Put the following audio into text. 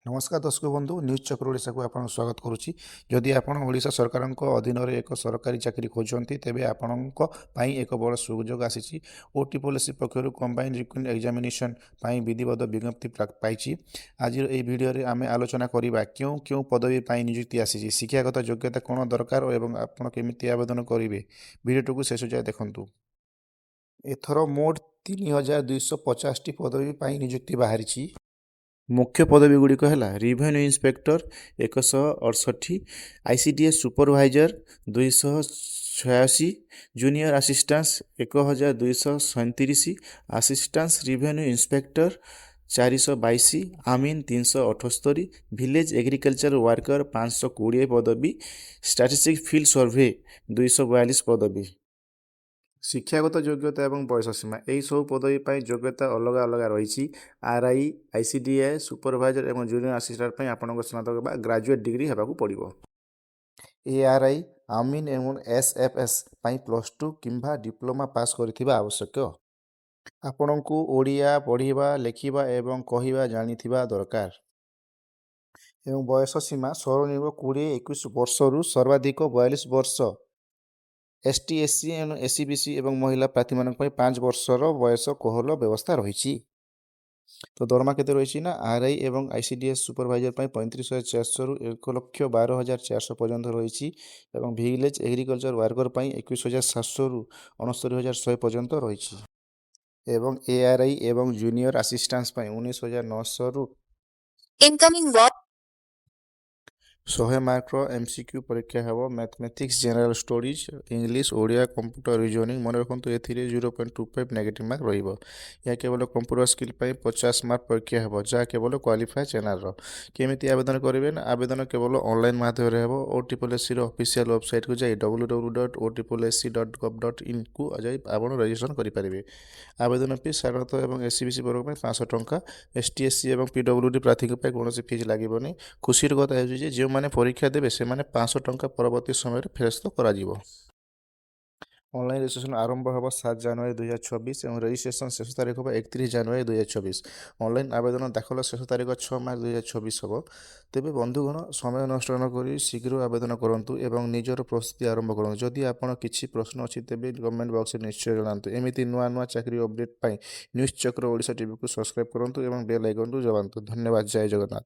ନମସ୍କାର ଦର୍ଶକ ବନ୍ଧୁ, ନ୍ୟୁଜ୍ ଚକ୍ର ଓଡ଼ିଶାକୁ ଆପଣଙ୍କୁ ସ୍ୱାଗତ କରୁଛି। ଯଦି ଆପଣ ଓଡ଼ିଶା ସରକାରଙ୍କ ଅଧୀନରେ ଏକ ସରକାରୀ ଚାକିରି ଖୋଜୁଛନ୍ତି, ତେବେ ଆପଣଙ୍କ ପାଇଁ ଏକ ବଡ଼ ସୁଯୋଗ ଆସିଛି। ଓ ଟ୍ରିପଲ୍ ଏସ୍ ସି ପକ୍ଷରୁ କମ୍ବାଇନ୍ ରିଟେନ୍ ଏକ୍ଜାମିନେସନ୍ ପାଇଁ ବିଧିବଦ୍ଧ ବିଜ୍ଞପ୍ତି ପାଇଛି। ଆଜିର ଏହି ଭିଡ଼ିଓରେ ଆମେ ଆଲୋଚନା କରିବା କେଉଁ କେଉଁ ପଦବୀ ପାଇଁ ନିଯୁକ୍ତି ଆସିଛି, ଶିକ୍ଷାଗତ ଯୋଗ୍ୟତା କ'ଣ ଦରକାର ଏବଂ ଆପଣ କେମିତି ଆବେଦନ କରିବେ। ଭିଡ଼ିଓଟିକୁ ଶେଷ ଯାଏ ଦେଖନ୍ତୁ। ଏଥର ମୋଟ 3250ଟି ପଦବୀ ପାଇଁ ନିଯୁକ୍ତି ବାହାରିଛି। ମୁଖ୍ୟ ପଦବୀଗୁଡ଼ିକ ହେଲା revenue inspector 168, ICDS supervisor 286, junior assistant 1237, assistant revenue inspector 422, ଆମିନ 378, ଭିଲେଜ ଏଗ୍ରିକଲଚର ୱାର୍କର 520 ପଦବୀ, ଷ୍ଟାଟିଷ୍ଟିକ୍ ଫିଲ୍ଡ ସର୍ଭେ 242 ପଦବୀ। ଶିକ୍ଷାଗତ ଯୋଗ୍ୟତା ଏବଂ ବୟସ ସୀମା: ଏହିସବୁ ପଦବୀ ପାଇଁ ଯୋଗ୍ୟତା ଅଲଗା ଅଲଗା ରହିଛି। ଆର୍ I, ଆଇ.ସି.ଡି.ଏସ୍ ସୁପରଭାଇଜର ଏବଂ ଜୁନିୟର ଆସିଷ୍ଟାଣ୍ଟ ପାଇଁ ଆପଣଙ୍କ ସ୍ନାତକ ବା ଗ୍ରାଜୁଏଟ୍ ଡିଗ୍ରୀ ହେବାକୁ ପଡ଼ିବ। ଏ.ଆର୍.ଆଇ, ଆମିନ ଏବଂ ଏସ୍.ଏଫ୍.ଏସ୍ ପାଇଁ +2 କିମ୍ବା ଡିପ୍ଲୋମା ପାସ୍ କରିଥିବା ଆବଶ୍ୟକ। ଆପଣଙ୍କୁ ଓଡ଼ିଆ ପଢ଼ିବା, ଲେଖିବା ଏବଂ କହିବା ଜାଣିଥିବା ଦରକାର ଏବଂ ବୟସ ସୀମା ସର୍ବନିମ୍ନ 20-21 ବର୍ଷରୁ ସର୍ବାଧିକ 42 ବର୍ଷ। ଏସ୍ ଟି, ଏସ୍ ସି, ଏସ୍.ଇ.ବି.ସି ଏବଂ ମହିଳା ପ୍ରାର୍ଥୀମାନଙ୍କ ପାଇଁ 5 ବର୍ଷର ବୟସ କୋହଳ ବ୍ୟବସ୍ଥା ରହିଛି। ତ ଦରମା କେତେ ରହିଛି ନା, ଆର୍ I ଏବଂ ଆଇ.ସି.ଡି.ଏସ୍ ସୁପରଭାଇଜର ପାଇଁ 35,400ରୁ 1,12,400 ପର୍ଯ୍ୟନ୍ତ ରହିଛି ଏବଂ ଭିଲେଜ ଏଗ୍ରିକଲଚର ୱାର୍କର ପାଇଁ 21,700ରୁ 69,100 ପର୍ଯ୍ୟନ୍ତ ରହିଛି ଏବଂ ଏ.ଆର୍ I ଏବଂ ଜୁନିୟର ଆସିଷ୍ଟାଣ୍ଟ ପାଇଁ 19,900ରୁ Incoming voice. 100 ମାର୍କର ଏମ୍.ସି.କ୍ୟୁ ପରୀକ୍ଷା ହେବ। Mathematics, general studies, English, Odia, computer reasoning. ମନେ ରଖନ୍ତୁ, ଏଥିରେ 0.25 ନେଗେଟିଭ୍ ମାର୍କ ରହିବ। ଏହା କେବଳ କମ୍ପ୍ୟୁଟର ସ୍କିଲ୍ ପାଇଁ 50 ମାର୍କ ପରୀକ୍ଷା ହେବ, ଯାହା କେବଳ କ୍ୱାଲିଫାଏ ଜେନେରାଲର। କେମିତି ଆବେଦନ କରିବେ ନା, ଆବେଦନ କେବଳ ଅନଲାଇନ୍ ମାଧ୍ୟମରେ ହେବ। ଓ ଟ୍ରିପଲ୍ ଏସ୍ ସିର ଅଫିସିଆଲ୍ ୱେବସାଇଟ୍କୁ ଯାଇ ww.osssc.gov.inକୁ ଯାଇ ଆପଣ ରେଜିଷ୍ଟ୍ରେସନ୍ କରିପାରିବେ। ଆବେଦନ ଫିସ୍ ସାଧାରଣତଃ ଏବଂ ଏସ୍.ଇ.ବି.ସି ବର୍ଗ ପାଇଁ 500 ଟଙ୍କା। ଏସ୍ ଟି, ଏସ୍ ସି ଏବଂ ପି.ଡବ୍ଲ୍ୟୁ.ଡି ପ୍ରାର୍ଥୀଙ୍କ ପାଇଁ କୌଣସି ଫିସ୍ ଲାଗିବନି। ଖୁସିର କଥା ହେଉଛି ଯେ ଯେଉଁମାନେ ପରୀକ୍ଷା ଦେବେ, ସେମାନେ 500 ଟଙ୍କା ପରବର୍ତ୍ତୀ ସମୟରେ ଫେରସ୍ତ କରାଯିବ। ଅନଲାଇନ୍ ରେଜିଷ୍ଟ୍ରେସନ୍ ଆରମ୍ଭ ହେବ 7 ଜାନୁଆରୀ 2026 ଏବଂ ରେଜିଷ୍ଟ୍ରେସନ୍ ଶେଷ ତାରିଖ ହେବ 31 ଜାନୁଆରୀ 2026। ଅନଲାଇନ୍ ଆବେଦନ ଦାଖଲ ଶେଷ ତାରିଖ 6 ମାର୍ଚ୍ଚ 2026 ହେବ। ତେବେ ବନ୍ଧୁଗଣ, ସମୟ ନଷ୍ଟ ନକରି ଶୀଘ୍ର ଆବେଦନ କରନ୍ତୁ ଏବଂ ନିଜର ପ୍ରସ୍ତୁତି ଆରମ୍ଭ କରନ୍ତୁ। ଯଦି ଆପଣ କିଛି ପ୍ରଶ୍ନ ଅଛି, ତେବେ କମେଣ୍ଟ ବକ୍ସରେ ନିଶ୍ଚୟ ଜଣାନ୍ତୁ। ଏମିତି ନୂଆ ନୂଆ ଚାକିରି ଅପଡ଼େଟ୍ ପାଇଁ ନ୍ୟୁଜ୍ ଚକ୍ର ଓଡ଼ିଶା ଟିଭିକୁ ସବସ୍କ୍ରାଇବ୍ କରନ୍ତୁ ଏବଂ ବେଲ୍ ଆଇକନ୍କୁ ଦବାନ୍ତୁ। ଧନ୍ୟବାଦ। ଜୟ ଜଗନ୍ନାଥ।